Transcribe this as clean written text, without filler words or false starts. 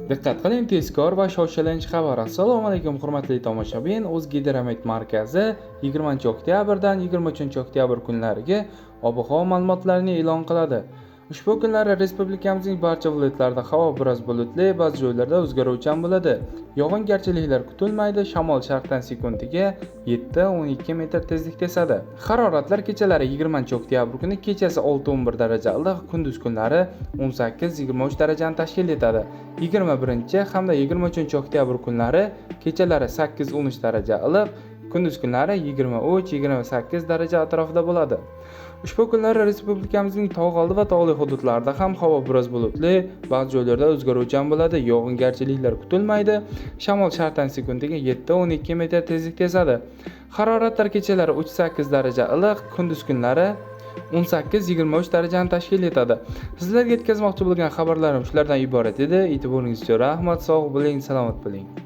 Diqqat qiling, tezkor va shoshilinch xabar. Assalomu alaykum, hurmatli tomoshabin. O'zgidromet markazi 20-oktyabrdan 23-oktyabr kunlariga ob-havo ma'lumotlarini e'lon qiladi. Ushbu kunlari respublikamizning barcha viloyatlarida havo biroz bulutli, ba'zi joylarda o'zgaruvchan bo'ladi. Yog'ingarchiliklar kutilmaydi, shamol sharqdan sekundiga 7-12 metr tezlikda esadi. Haroratlar kechalari 20-oktyabr kuni kechasi 6-11 daraja iliq, kunduz kunlari 18-23 darajani tashkil etadi. 21 hamda 23-oktyabr kunlari kechalari 8-13 daraja iliq, kunduz kunlari 23-28 daraja atrofida bo'ladi. Ushbu kunlari respublikamizning tog' oldi va tog'li hududlarida ham havo biroz bulutli, ba'zi joylarda o'zgaruvchan bo'ladi, yog'ingarchiliklar kutilmaydi. Shamol sharqdan sekundiga 7-12 metr tezlikda esadi. Haroratlar kechalari 3-8 daraja iliq, kunduz kunlari 18-23 darajani tashkil etadi. Sizlarga yetkazmoqchi bo'lgan xabarlarim shulardan iborat edi. E'tiboringiz uchun rahmat, sog' bo'ling, salomat bo'ling.